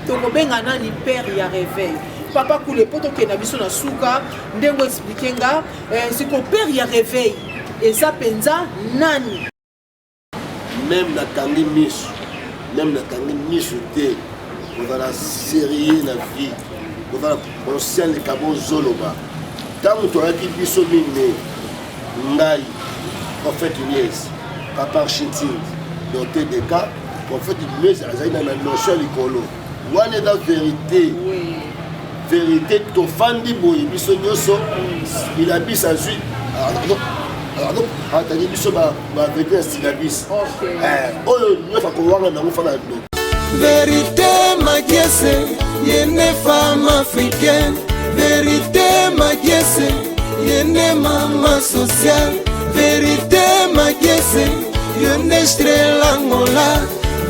Tokobenga nani père ya réveil? Papa Kule, mpo tokende na biso na suka ndenge expliquer nga siko père ya réveil eza mpenza nani? Même nakangi miso, même nakangi miso te, kozala sérieux na vie, kozala conscient likambo ozoloba. Ntango toyaki biso mine, ngai, prophète Nies, papa Argentine, docteur Deka, prophète Nies azali na notion ya likolo wana, eza vérité, vérité. Tofandi boye biso nyonso, syllabus azwi, atangi biso bavérité na syllabus oyo nyonso akowanga nango fana ndoki. Vérité Makiese, yene femme africaine. Vérité Makiese, yene mama sociale. Vérité Makiese, yone Estrela Angola.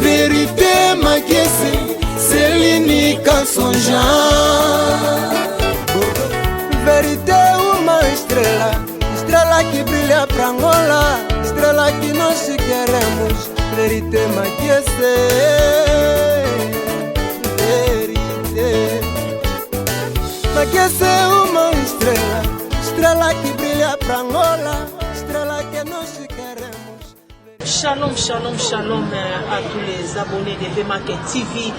Vérité Makiese, Céline Kassonja. Vérité uma estrela, estrela que brilha pra Angola, estrela que nós queremos. Vérité Makiese, vérité. Makiese uma estrela, estrela que brilha pra Angola, estrela que nós queremos. Shalom, shalom, shalom à tous les abonnés de VMAC TV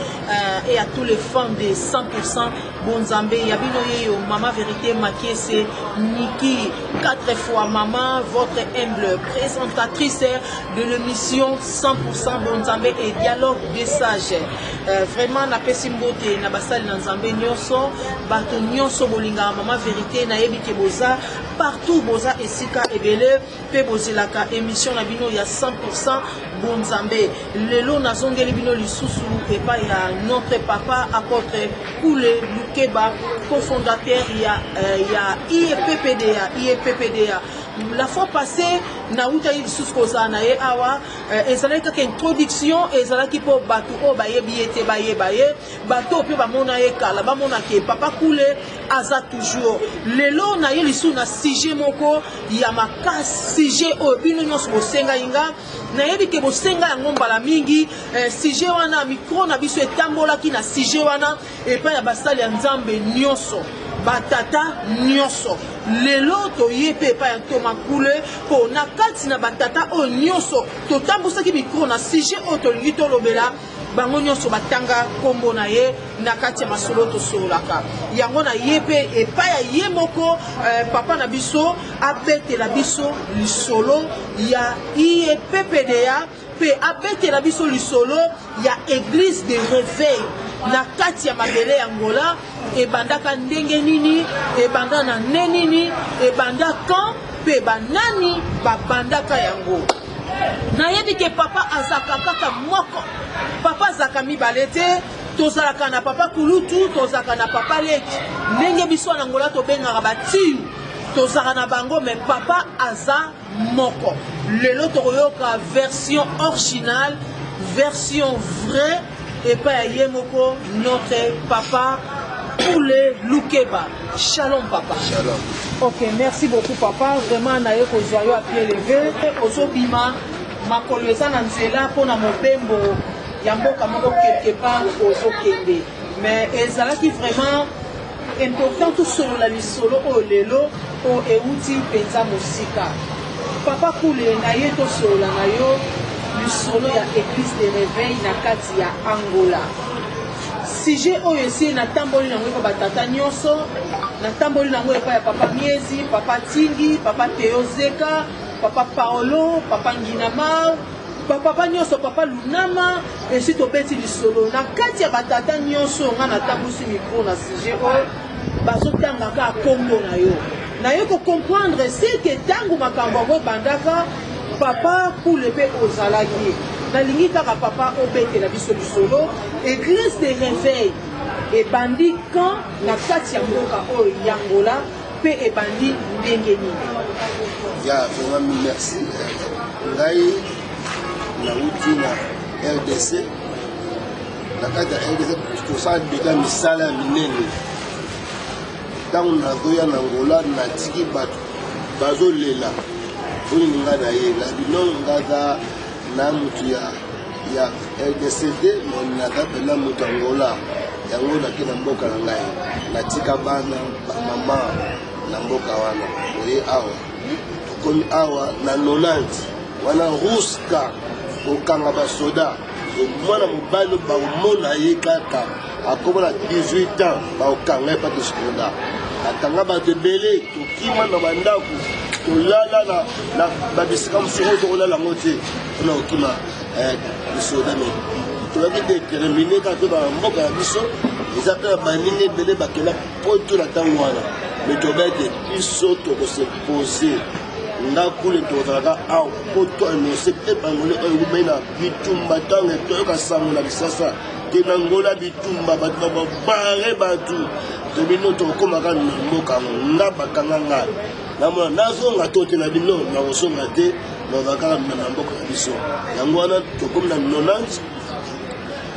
et à tous les fans de 100% Bonzambe. Yabino Yeyo, Mama Vérité Makiese, Niki, quatre fois Maman, votre humble présentatrice de l'émission 100% Bonzambe et Dialogue des Sages. Vraiment, napesi mbote na basali na Nzambe nyonso, bato nyonso bolinga Mama Vérité, nayebi ke boza partout, boza esika ebele mpe bozelaka émission na bino ya 100% Bonzambe. Lelo nazongeli bino lisusu epai ya notre papa apôtre Kule Lukeba, cofondateur ya IEPPDA. IEPPDA, la fois passée nautaki lisusu kozala na ye awa, ezalaki kaka introduction, ezalaki mpo bato oyo bayebi ye te bayeba ye, bato oyo mpe bamona ye kala bamonake papa Kule aza toujours. Lelo na ye lisusu na sujet moko ya makasi, sujet oyo bino nyonso bosengai nga, nayebi ke bosenga yango mbala mingi. Sujet wana, micro na biso etambolaki na sujet wana epai ya basali ya Nzambe nyonso, batata nyonso. Lelo toye mpe epai ya Ntoma Kule, mpo na kati na batata oyo nyonso totambusaki micro na sujet oyo tolingi tolobela, bango nyonso batanga nkombo na ye na kati ya masolo tosololaka yango. Na ye mpe epai ya ye moko papa na biso abetela biso lisolo ya IEPPDA mpe abetela biso lisolo ya église de réveil na kati ya mabele ya Angola. Ebandaka ndenge nini? Ebanda na nde nini? Ebanda quand? Mpe banani babandaka yango? Nayebi ke papa azalaka kaka moko, papa azalaka mibale te. Tozalaka na papa kulutu, tozalaka na papa leki, ndenge biso na Angola tobengaka batiu, tozalaka na bango, mais papa aza moko. Lelo tokoyoka version originale, version vraie epai ya ye moko notre papa Kule Lukeba. Shalom papa. Shalom. Ok, merci beaucoup papa. Vraiment naye kozwa yo à pied levé, ozobima, makolo eza na nzela mpona mobembo ya mboka moko quelque part ozokende, mais ezalaki vraiment important tosolola lisolo oyo lelo oyo euti mpenza mosika. Papa Kule, na ye tosolola na yo lisolo ya église de réveil na kati ya Angola. Sujet oyo esi natamboli nango epa batata nyonso, natamboli nango epai ya papa Miezi, papa Tingi, papa Teo Zeka, papa Paolo, papa Nginamar, bapapa nyonso, papa Lunama, esi tobeti lisolo. Na kati ya batata nyonso nga natambusi micro na sujet oyo, bazotanga kaka nkombo na yo. Naye kocomprendre seke ntango makambo yango ebandaka, papa Kule mpe ozalaki. Nalingi kaka papa obetela biso lisolo église de réveil ebandi quand na kati ya mboka oyo ya Angola, mpe ebandi ndenge nini? Ya, vraiment merci. Ngai nauti na RDC. Na kati ya RDC tosala deja misala ya minene. Ntango nazoya na Angola, natiki bato bazolela mponi ngai na ye na bino. Ngaza na mutu ya RDC te, naza mpena moto Angola. Yango nake na mboka na ngai, natika bana bamama na mboka wana. Oye awa, tokomi awa na 90 wana, ruska kokanga basoda. Mwana mobali bakomona ye kaka akoma na 18 ans, bakokanga ye pake soda. Akanga bato ebele, tokima na bandako, tolala na babisika mosusu oyo tokolala yango te mpona kokima bisoda. Me tozalaki déterminé kaka mpe bamboka na biso eza mpe na baninga ebele bakenda poto na ntango wana. Me toba ete biso tokose nga kule, tozalaka awa po to annonce mpe bangole oyo ekumai na bitumba. Ntango toyoka sango na Kisasa te, na Ngola bitumba, bato babare bato, tobino tokomaka na mboka yango. Nga bakanga nga, namona nazonga to te, na bino nakozonga te, nazala kaka na mboka na biso. Yango wana tokomi na 90,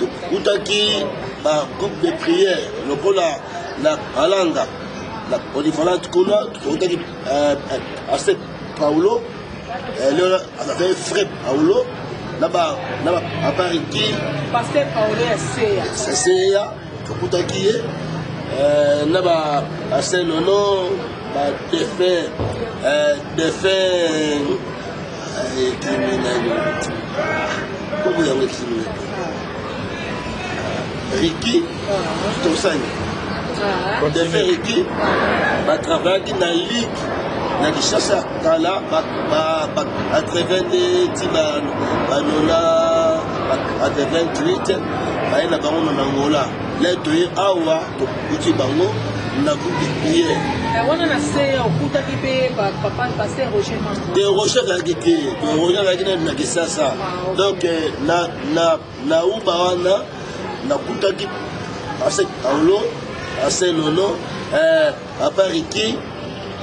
tokutaki bagroupe de prière lokola na Balanga, na Polyvalente kuna. Tokutaki ase Paulo leo, azalaki frère Paulo na bapariki. Pasteur Paulo ya Seya. Seya, tokutaki ye na ba Nono, badéfunt, défunt ekimi nani, kombo yango ekimi, Riki Tosani, défunt Riki. Batravaillaki na ligue na Kinshasa kala, ba 82 ti banona 88, baye na bango na Angola. Le toye awa, tokuti bango na groupe de prière. Wana na se okutaki mpe papa pasteur Roger Mambo? Te, Roger azalaki te. Roger azalaki na Kisasa. Donc na uba wana nakutaki ase Paulo, ase Nono, papa Riki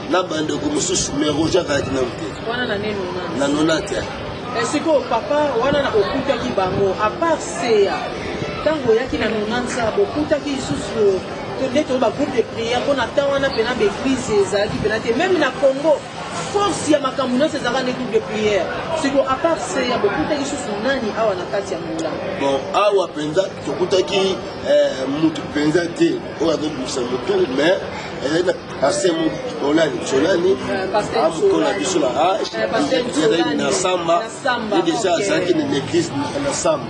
na bandeko mosusu, mais Roger azalaki nanu te. Wana na neno? Na nona te. Sikoyo papa, wana na okutaki bango, à part Seya, ntango oyaki na 90, bokutaki lisusu nde toyo bagroupe de prière? Mpona ntan wana mpena baeglise ezalaki mpena te, même na Congo. Force ya makambo nyonso ezalaka nde groupe de prière. Sikoyo, à part Seya, bokutaki lisusu nani awa na kati ya Ngola? Bon, awa mpenza tokutaki mutu mpenza te oyo azobimisa motu, mais ezali na ase Solani, Solani amokola biso na age, ezali na Samba. Ye déjà azalaki na église na Samba,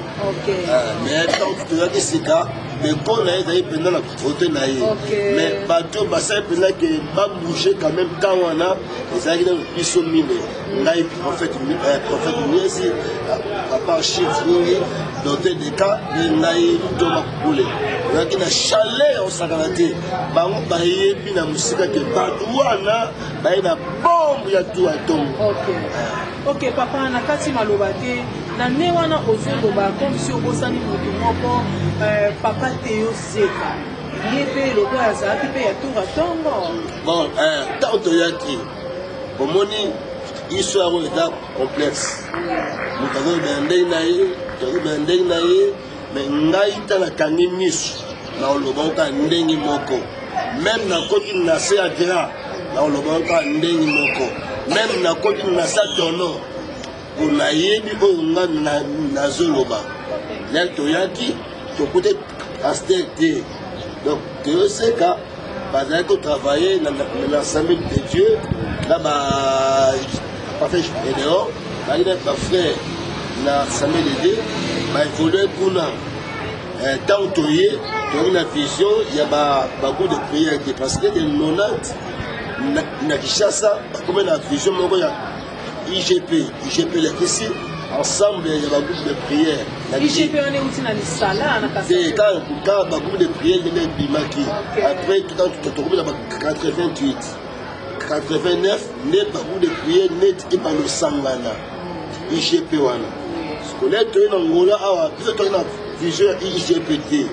mais ntango tozalaki sika, beko na ye ezali mpenza na kote na ye. Mais bato basali mpenza ke babouge quand même, ntango wana ezalaki nano biso mine, ngai, prophète Miesi, papa Chif mingi, docteur Deka, mpe ngai Toma Kule. Ezalaki na chaleur osakana te. Bango bayebi na mosika ke bato wana baye na bombe ya tu ya ntongo. Ok papa, na kati maloba te, na nde wana ozoloba comme si obosani motu moko, papa Teo Zeka. Ye mpe lokola azalaki mpe ya tour ya ntongo. Bon, ntango toyaki, omoni histoire oyo eza complexe. Moto azolobela ndenge na ye, tozolobela ndenge na ye, mais ngai ntango nakangi miso, naoloba kaka ndenge moko. Même nakoti na se ya drap, naoloba kaka ndenge moko. Même nakoti na se ya tono, po nayebi oyo nga nazoloba. Lere toyaki, tokute pasteur te. Donc toyoseka, bazalaki kotravaille na l'Assemblée de Dieu na baparfait Gédéon, bazalaki na bafrère na Assemblée de Dieu, baévolue kuna. Ntango toye, toyaki na vision ya bagroupe de prière te, parce que de 90 na Kinshasa bakomi na vision moko ya IGP. IGP elakisi ensemble ya bagroupe de prière. IGP wana euti na lisala na Te, kaka bagroupe de prière ndenge ebimaki. Après tokomi na ba 88, 89, nde bagroupe de prière neti ebanda osangana, IGP wana. Sikole toye na Ngola awa, biso toyaki na vision ya IGP te.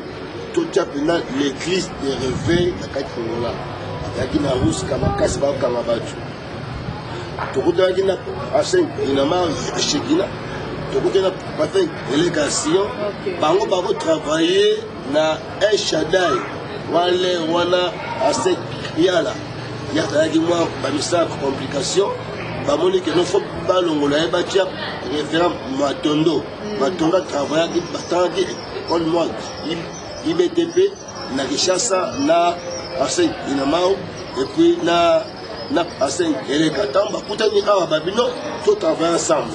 Totia mpena l'église de réveil na kati ya Ngola. Azalaki na ruska makasi, bakokanga bato. Tokutanaki na asen Inama Shekina, tokutani na Patin Eleka Sion. Bango bakotravaille na El Shaddai wana. Wana ase yala ye azalaki mwa bamisala complication, bamoni ke no, faut balongola ye, batia référent Matondo. Matondo atravaillaki, batangaki école mwa IBTP. na Kinshasa na Arsène Inamao et puis na Arsène Eleka. Ntango bakutani awa, babino to travaille ensemble.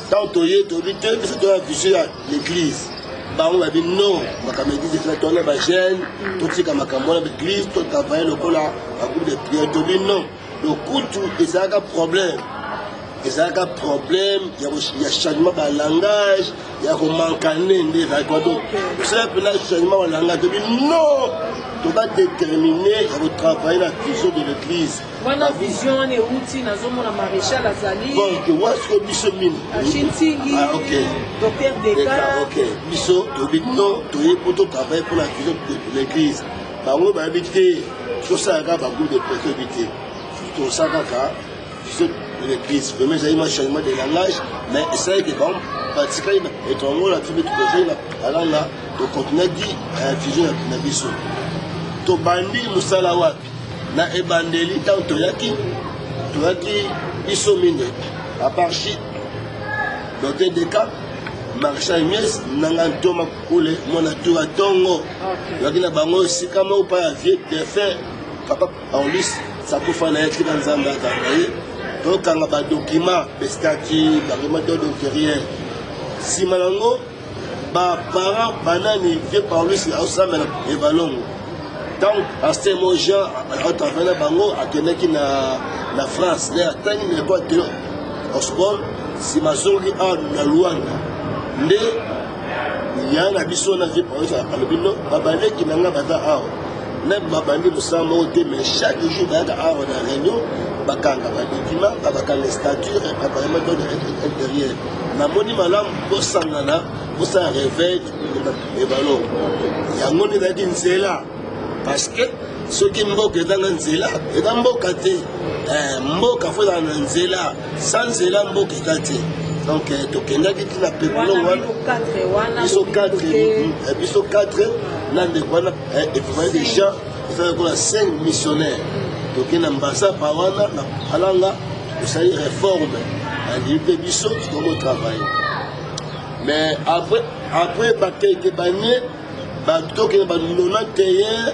Ntango toye, toyebi te, biso toya vision ya l'église. Bango babi non, makambo église efina, towana bajeune, totika makambo wana l'église, totravaille lokola bagroupe de prière. Tobi non. Lokutu ezalaka problème, ezalaka problème ya changement balangage, ya komankane nde ezalaki wana. Osala mpena changement balangage. Tobi non, toba déterminé ya kotravaille na vision de l'église. Wana vision wana euti, nazomona maréchal azali. Bon, wa sikoyo biso mini Ashintingi. Ah, ok. Docteur Deka. Ok, biso toyebi non, toyebi mpo totravaille mpona vision de l'église. Bango bayebi te, tosala kaka bagroupe de prière. Toyebi te, tosala kaka vision de l'église. Vraiment ezali mwa changement de langage, mais esalaki bango batikali na etongola. Biso mpe tokozali na balanga, tokontinuaki vision na biso. Tobandi mosala wapi? Na ebandeli, ntango toyaki biso mine, à part docteur Deka, maréchal Mies, nanga ntoma kule mwana tura ntongo, toyaki na bango esika moko pa ya vieux défunt papa Paulus Sakufa na ye, tika Nzambe akanga ye. Tokanga badocument, bastatut, barèglement d'ordre intérieur. Nsima nango, baparent banani, vieux Paulus aosambela ebalongo. Ntango pasteur mo Jean atravaille na bango, akendaki na France nde atangi na école telo Osborne. Nsima azongi awa na Luanda, nde ya na biso na vieux Paulus alobi no, babaleki na nga baza awa na babandi mosala moko te, mais chaque jour bayaka awa na réunion, bakanga badocument, bakanga statut, barèglement d'ordre intérieur. Namoni malamu bosangana, bosala réveil ebalo. Yango nde ezalaki nzela, parce que soki mboka ezanga nzela, eza mboka te. Mboka fo ezala na nzela, sans nzela mboka eza te. Donc tokendaki ntina pepolongo wana. Biso 4, biso 4 na ndeko wana équivalent de Jean, ezala lokola 5 missionnaire. Tokende na Mbasapa wana na Alanga, tosali réforme, andimi mpe biso, tokomo travailler. Mais après bakeke banie bato, tokende ba 91,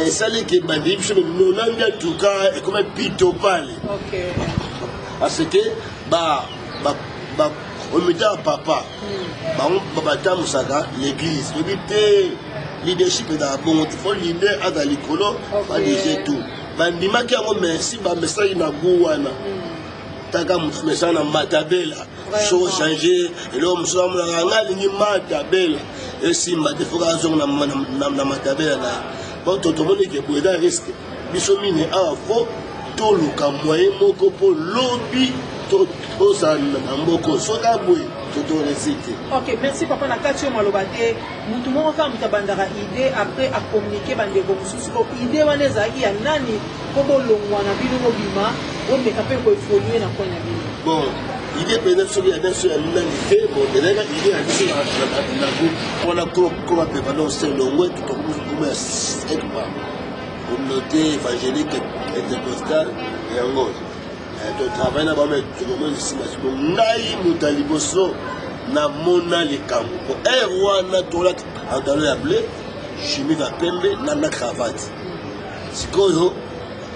esaliki bandimi biso 90. En tout cas ekoma pito pale, parce que bakomité ya papa bango batambusaka l'église. Oyebi te, leadership ezala bongo te, fo leader aza likolo, badirige tout. Bandimaki yango, mais si bamesaki na gu wana, taka mosu mesana na matabela, so change eloko mosusu amonaka nga alingi matabela, esimba te, foka azonga na matabela na ye. Bon, tomoni ke boye eza risque. Biso mine awa, fo toluka moyen moko mpo lobi tozala na mboko. Soki aboye, totoresi te. Ok, merci papa. Na kati oyo maloba te, mutu moko kaka moto abandaka idée, après acommuniquer bandeko mosusu. Po idée wana ezalaki ya nani mpo bolongwa na bino, bobima, bomeka mpe koévoluer na coin na bino? Bon, idée mpenza soki ya biso ya nani te. Bon, ezalaki idée ya biso na groupe mpona koma prévalence longwe, tokoma ya ECPA, communauté évangélique pentecostale. Yango totravaille na bango, tokomo nsima. Siko ngai moto ya liboso namona likambo po aire wana, tolati pantalon ya bleu, chemise ya pembe na cravate. Sikoyo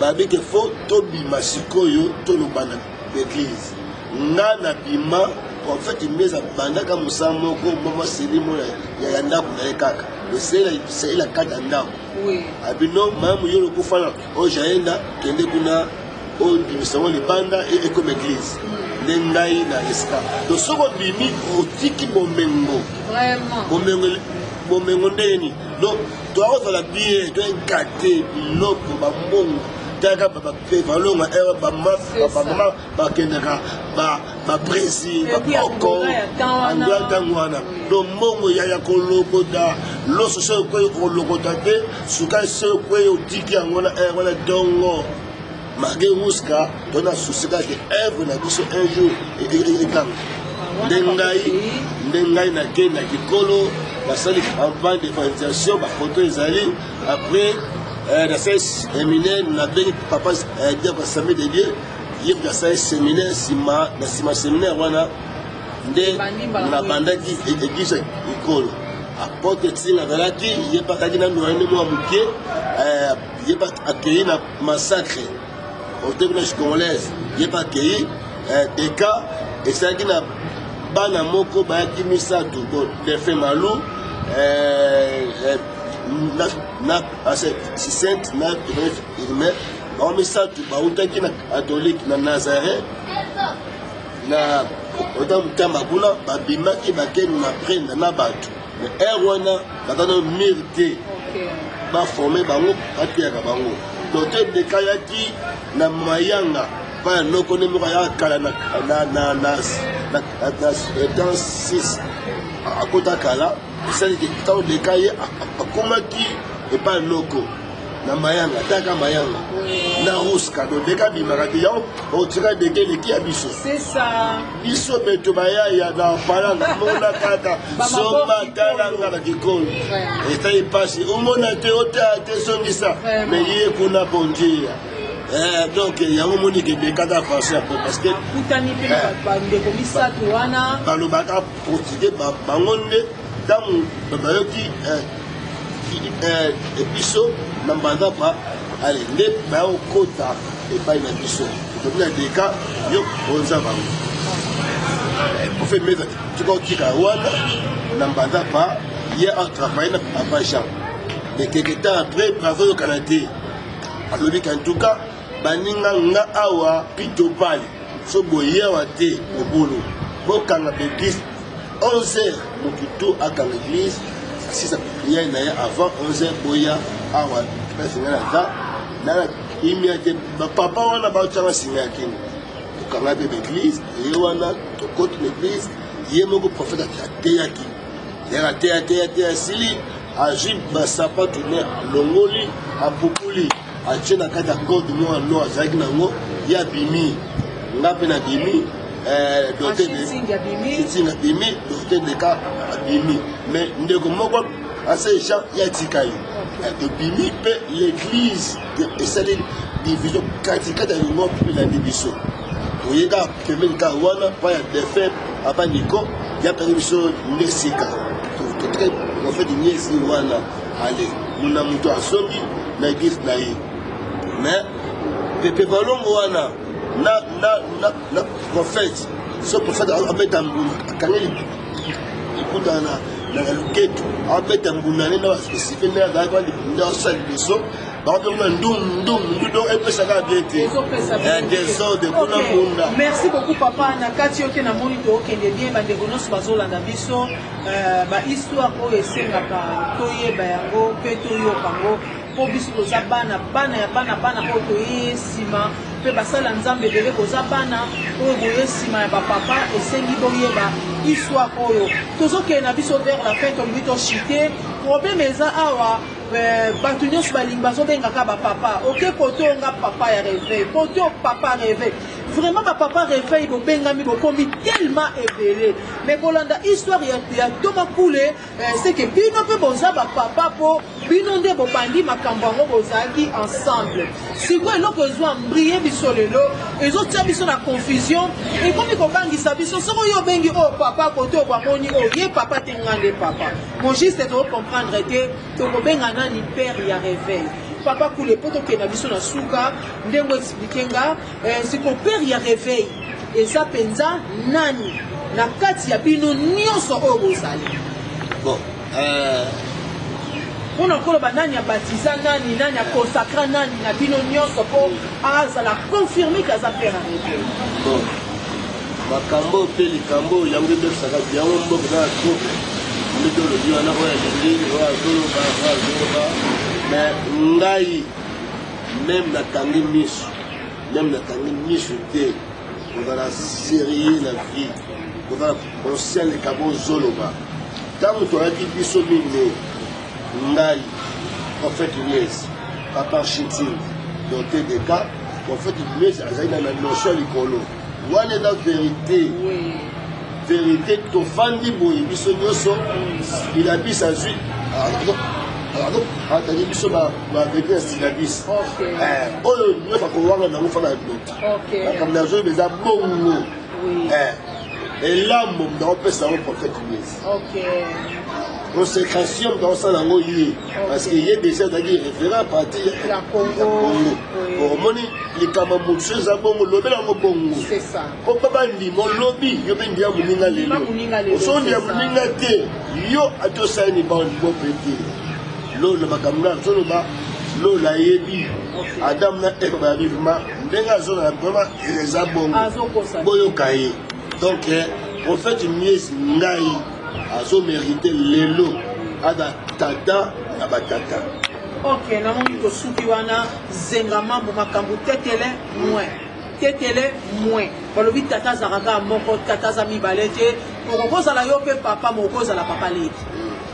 babike fo tobima, sikoyo toloba na église. Nga na bima, prophète Mies abandaka mosala moko mama selimo ya ndako na ye, kaka esela kati ya ndako. Abino mamu yo lokufana oyo jaenda, kende kuna, obimisa ngo libanda, ekoma église. Nde ngai na esika. Donc soki obimi, otiki bomengo. Bomengo, bomengo ndenge nini? Donc toakozala bien, toengate biloko, bambongo taka balonga, bamama bakendaka babrésil, bakoko Angola ntango wana. Donc mbongo ya kolokota loso, soki okwei, kolokota te, sukali soki okwei, otiki yango na aire wana. Dongo malgré ruska, tona susi kaka œuvre na biso un jour ekanga. Nde ngai nakei na kikolo, nasali campagne d'évangélisation, bafoto ezali. Après nasali séminaire, nabengi papa diacre Assemblée de Dieu, ye moto asali séminaire. Nsima na nsima séminaire wana nde nabandaki église ekolo. Apotre Tsinga azalaki ye mpe azalaki nanu ayende mwa moke, ye mpe akei na massacre hotel village congolaise, ye mpe akei deka esalaki na bana moko bayaki misato bon defe malu na sainte na irme bango misato bautaki na katolike na nazareth na ota motamba kuna babimaki bakende na prenda na bato mais heure wana baza na mire te baforme bango bateyaka bango docteur deka ayaki na mayanga pa ya noko nde moko ayaka kala na temps 6 akota kala esaliki ntango deka ye akomaki epai ya noko na mayanga taka mayanga na ruska donc deka abimaka te yango otika deke eleki ya biso biso beto bayaya na palanga mona kaka somba talanga na kikolo esali mpasi omona te otala te songisa me ye kuna bondia eh, donc yango omoni ke deka aza français ya parce que akutani mpe eh, bandeko misato wana balobaka portugais bango nde ntango bayoki eh, eh, biso na mbandapa ale nde bayokota epai na biso tokomi na deka yo oza bango prophète meza tika otika wana na mbandapa ye atravaille na papa jean mais quelque temps après bazoyokana te alobi qu'en tout cas baninga nga awa pitopale so boye awa te mobulu bokanga baeglise 11 heures motu to akanga eglise asisa priere na ye avant 11 heures boya awa place nga naza nana kimia te bapapa wana batyanga singa ya kingo tokanga mpe baeglise ye wana tokoti na eglise ye moko prophète ateyaki yaka teya teya teya asili azwi basapatu ne alongoli apupuli atie na kati ya code moko no azalaki nango ye abimi nga mpe nabimi eh, docteur abimi docteur deka abimi mais ndeko moko ase jean ye atikali eh, tobimi mpe l'église esali division katikati ya lingo mpe elandi biso toye kaka pembeni kaka wana mpa ya defunt apa niko ya apesaki biso nde sika totikali prophète niesi wana ale muna moto azongi na eglise na ye mais pepe valongo wana na, na, na, na prophète so prophète abeta mbunda akangi liputa na na luketu abeta mbunda nde na baspesife nde azalaki nde asala liboso bango mpe kuna ndum ndum ndu donc epesaka bien te eh, desordre kuna mbunda. Merci beaucoup papa, na kati yo te namoni tookende bien, bandeko nyonso bazolanda biso euh, ba histoire oyo esengaka toyeba yango mpe toyoka yango mpo biso toza bana bana ya bana bana oyo toye nsima mpe basala nzambe ebele boza bana oyo boye nsima ya bapapa esengi boyeba histoire oyo tozokende na biso vers la fin tolingi tochite problème eza awa Eh, bato nyonso balingi bazobengaka bapapa oke kote oyo nga papa ya réveil kote oyo papa réveil vraiment bapapa réveil bobengami bokomi tellement ebele mais kolanda histoire ya, ya toma kule eh, seke bino mpe boza bapapa mpo bino nde bobandi makambo yango bozalaki ensemble sikoyo eloko ezwa mbrie biso lelo ezotia biso na confusion ekomi kobangisa biso soki oyo obengi oyo papa kote oyo bamoni oyo ye papa te nga nde papa Mon juste to comprendre te tokobenga nani père ya réveil papa kule po tokenda biso na suka ndenge explique nga eh, siko père ya réveil eza mpenza nani na kati ya bino nyonso oyo bozali bon euh... mpo na koloba nani abatiza nani nani akonsakra nani na bino nyonso mpo azala confirme ke aza père ya réveil bon Makambo oyo mpe likambo oyo yango ebebisaka yango mboka eza na trouble nde tolobi wana oyo alingi oyo azoloba oyo azoloba mais ngai meme nakangi miso meme nakangi miso te kozala serieux na vie kozala conscient likambo ozoloba ntango toyaki biso mingi ngai prophète Nies papa Shiting docteur Deka prophète Nies azali na notion ya likolo wana eza verite verite tofandi boye biso nyonso silabis azwi atangi biso baverite ya silabis eh, oyo nyonso akowanga nango fana ndoki makambo nazoyeba eza bongo eh, elambo moto akopesa yango prophète Nies. Consécration moto akosala yango ye, parce que ye déjà azalaki référent parti ya Congo. Omoni likambo moto so eza bongo, lobela yango bongo po mpa bandima. Olobi yo mpe ndia moninga lelo, osondia moninga te, yo ata osali bo mpe te. Lola makambo na azoloba, lola ayebi Adam na Eva bayabi vraiment ndenge azoloba, vraiment eza bongo, boyoka ye. Donc prophète Miezi ngai azomérite lelo aza tata na batata. Ok, namoni tosuki wana. Zenga mambo makambo tetele moins tetele moins. Balobi tata azalaka kaka moko, tata aza mibale te. Okokozala yo mpe papa moko, okozala papa leki,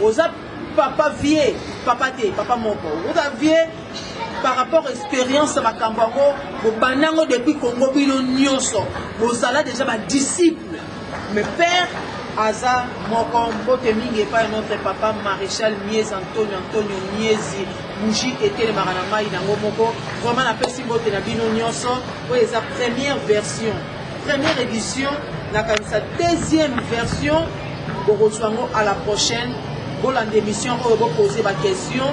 oza papa vie papa te, papa moko oza vie par rapport expérience. Makambo yango bobanda yango depuis Congo, bino nyonso bozala déjà badisciple, mais père aza moko. Mbote mingi epai notre papa maréchal Miezi Antonio, Antonio Miezi, bougie etelemaka na mai nango moko. Vraiment napesi mbote na bino nyonso. Oyo eza première version, première édition. Nakanisa deuxième version bokozwa yango à la prochaine. Bolanda émission oyo, bopose baquestion,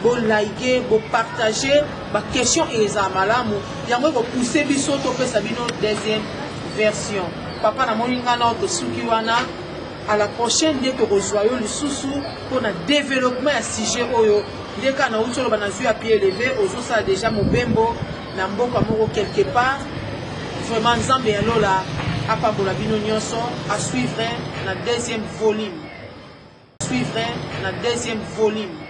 bolike, bopartage baquestion, ezala malamu. Yango ekopousse biso topesa bino deuxième version. Papa, namoni nga nao tosuki wana. À la prochaine nde tokozwa yo lisusu mpona développement ya sujet oyo. Nde kaka nauti oloba, nazwi ya pied levé, ozosala déjà mobembo na mboka moko quelque part. Vraiment Nzambe ya lola apambola bino nyonso. À suivre na deuxième volume, suivre na deuxième volume.